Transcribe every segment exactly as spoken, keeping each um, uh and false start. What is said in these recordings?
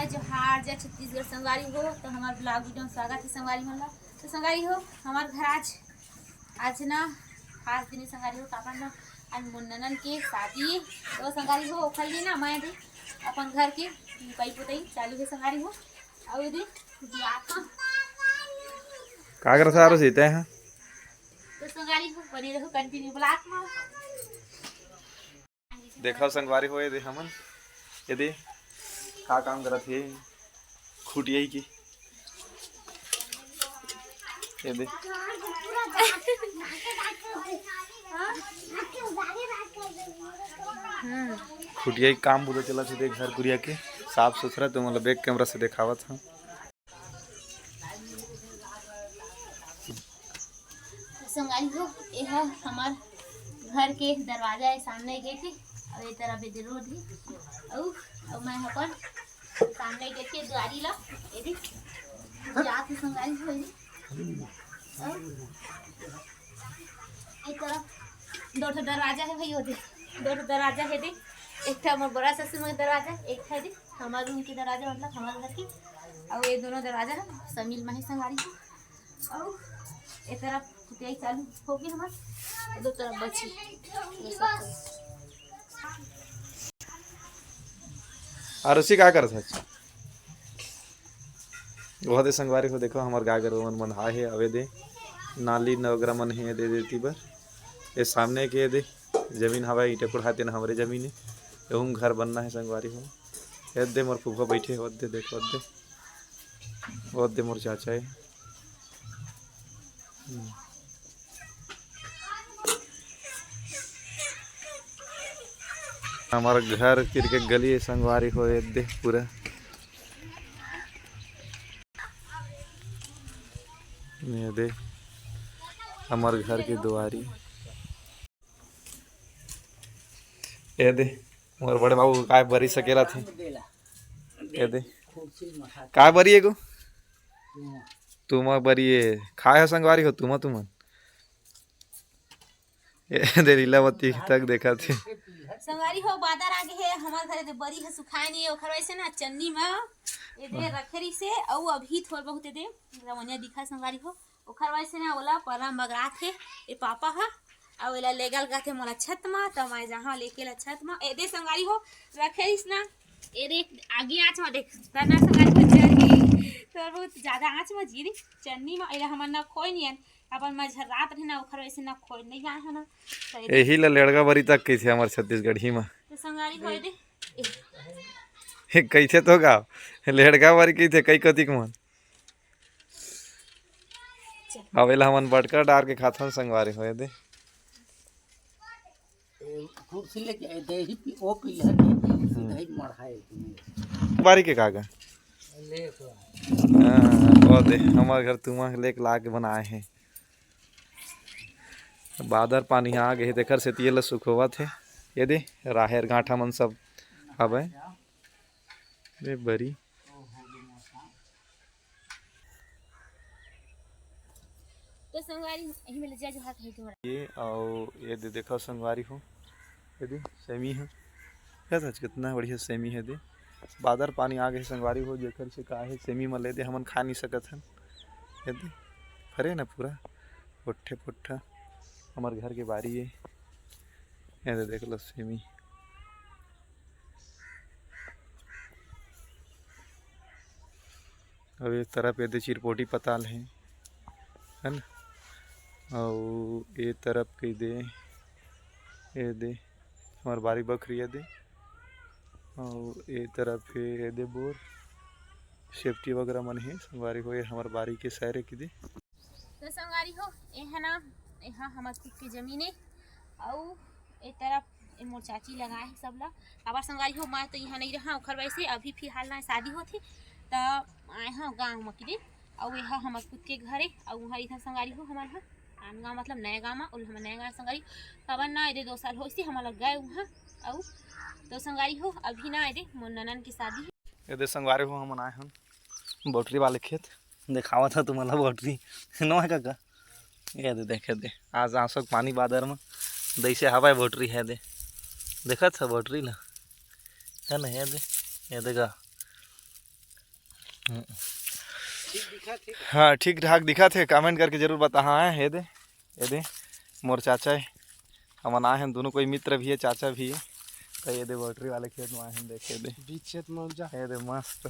जोहार, जय छत्तीसगढ़ संगवारी हो। तो हमार vlog video में स्वागत है संगवारी मन ला। तो संगवारी हो, हमार घर आज, आज ना खास दिन है संगवारी हो, काबर ना आज मोर ननन के शादी है। तो संगवारी हो, ओखर लिए ना मैं भी अपन घर के लिपाई पोताई चालू है संगवारी हो। अउ ये दे, जात हूँ। का करत हस आरुषि, तैं ह? तो संगवारी हो, बने रहो continue vlog में। देखव संगवारी हो, ये दे हमन, ये दे का काम करत हे, खुटियाई के, ये दे। खुटियाई काम बुता चलत हे, देख घर कुरिया के साफ सुथरा, तो मतलब back camera से देखावत हूँ। संगवारी हो, ये ह हमार घर के दरवाजा है, सामने गेट है, और ये तरफ ये दे रोड है, अउ, अउ मैं अपन सामने गेट के दुआरी ला, ये दे, जात है संगवारी हो, ये दे, अउ ये तरफ दो ठो दरवाजा है भाई, वो दे, दो ठो दरवाजा है दे, एक ठो मोर बड़ा ससुर के दरवाजा, एक ठो दे हमार रूम के दरवाजा, मतलब हमार घर के, अउ ये दोनों दरवाजा है समील माही संगवारी हो। अउ ए तरफ कुटियाई चालू हो गई हमार, दो तरफ बची। आरुषि का करत हस? ओह दे संगवारी हो, देखो हमार गाय गरु मन बंधा हे, अवे दे नाली नगरा मन हे दे देती बर। ये सामने के दे जमीन हवय, ईंटे कुढ़ाए तेन हमरे जमीन हे। एहू म घर बनना हे संगवारी हो। ये दे मोर फूफा बैठे हे, ओदे देखो, ओदे, ओदे मोर चाचा हे। हम्म। हमार घर तीर के गली हे संगवारी हो, ये दे पूरा। ये दे हमार घर के दुआरी। ये दे मोर बड़े बाबू काय बरी सकेला थे। ये दे काय बरी एगो तुमा बरी, ये खाए हो संगवारी हो तुमा तुमन। ये दे लीलावती तक देखा थे। संगवारी हो, बादर आ गे हे, हमार घर दे बरी ह सुखाए नहीं, ओखर वजह से ना चन्नी में ये दे रखे रही से, अउ अभी थोड़ बहुत ये दे रवनिया दिखा संगवारी हो, ओखर वजह से ना ओला परम बगरात हे, ए पापा ह, अउ एला लेगल गाथे मोला छत मा, त मैं जहाँ लेके ला छत मा, ए दे संगवारी हो, रखे रहिस ना, ए दे आगी आँच मा देख, तना संगवारी हो जल गे, थोड़ा बहुत ज्यादा आँच मा जीरी, चन्नी मा, एला हमन ना खोई नियन, अपन मझर रात रहे ना, ओखर वैसे ना खोई नहीं आए हो ना, त ए दे। एही ला लेड़गा बरी तक कहिथे हमर छत्तीसगढ़ी मा। तो संगवारी हो ए दे, ए, कहिथे तो का, लेड़गा बरी कहिथे कई कतिक मन। अब एला हमन बटका डार के खाथन संगवारी हो, ये दे। ए, कुर्सी लेके आए, दे ही पी-, वो पिलर के, दे ही सीधा ही मढ़ाए। बारी के का गा? ले तो। हाँ, वो दे, हमार घर तुमा लेके ला के बनाए हे। बादर पानी आ गे हे, तेकर सेती एला सुखोवत हे। ये दे, राहेर गांठा मन सब हवय। दे बरी। तो संगवारी, यही में ले जा जो हाथ है थोड़ा। ये अउ ये दे देखो संगवारी हो, ये दे सेमी है, क्या सच कितना बढ़िया सेमी है दे। बादर पानी आ गे संगवारी हो, जेकर से का हे सेमी म ले दे हमन खा नहीं सकत हन। ये दे फरे ना पूरा पोट्ठे पोट्ठा, हमर घर के बारी है। ये दे देख लो सेमी। अउ ए तरफ ये दे चिरपोटी पताल हे, है ना? अउ ए तरफ के दे, ये दे हमर बारी बखरी ये दे, अउ ए तरफ के ये दे बोर, सेफ्टी वगैरह मन हे। संगवारी हो, ये हमर बारी के सैरे के दे। तो संगवारी हो, ये है ना, ये हा हमर खुद के जमीन है, अउ ए तरफ ए मोर चाची लगाए हे सब ला। काबर संगवारी हो, मैं तो यहाँ नहीं रहा, ओखर वजह से अभी फिलहाल ना शादी होत हे, त आए हा गाँव म किदे। अउ एहा हमर खुद के घर हे, अउ उहाँ इधर संगवारी हो हमर हा आन गाँव, मतलब नया गाँव म, उल हमर नया गाँव संगवारी। काबर ना एदे दो साल होइस हे हमर लग गए उहाँ। अउ तो संगवारी हो, अभी ना एदे मोर ननन के शादी हे। एदे संगवारी हो, हमन आए हन बटरी वाले खेत, देखावत ह तुम्हारा बटरी। नवा काका, ये दे, देखे दे, आज आंसू के पानी बादर में, जैसे हवाई बोटरी है दे, देखत है बोटरी ला, है ना, ये दे, ये देखा, हाँ, ठीक ठाक दिखत हे, comment करके जरूर बताहा। हे, ये दे, ये दे, मोर चाचा हे, हमन आए हन, दोनों कोई मित्र भी हे, चाचा भी हे। तो ये दे, बॉटरी वाले खेत में आए हन, देखे दे, बीच खेत में जा। ये दे, मस्त,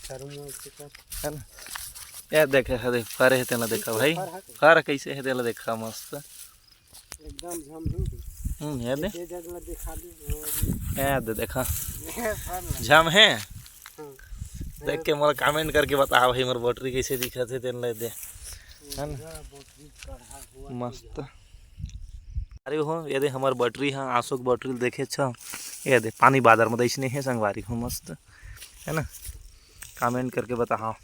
चारों मुंह से कर। है ना? ये देखे, हे दे, फर हे, तेला देखा भाई, फर हे। फर कैसे हे, तेला देखा, मस्त। एकदम झमझम। हम्म, ये दे। ये जगह ला दिखा दी, वो भी। ये दे, देखा। ये फल है। झम हे। हाँ। देख के मोला comment करके बता भाई, मोर बॉटरी कैसे दिखत हे, तेन ले दे। है ना? पूरा बॉटरी कढ़ा हुआ मस्त। अरे हो, ये दे हमर बॉटरी हा, आसो के बॉटरी देखे छ। ये दे, पानी बादर में दैसने हे संगवारी हो, मस्त। है ना? Comment करके बताहा।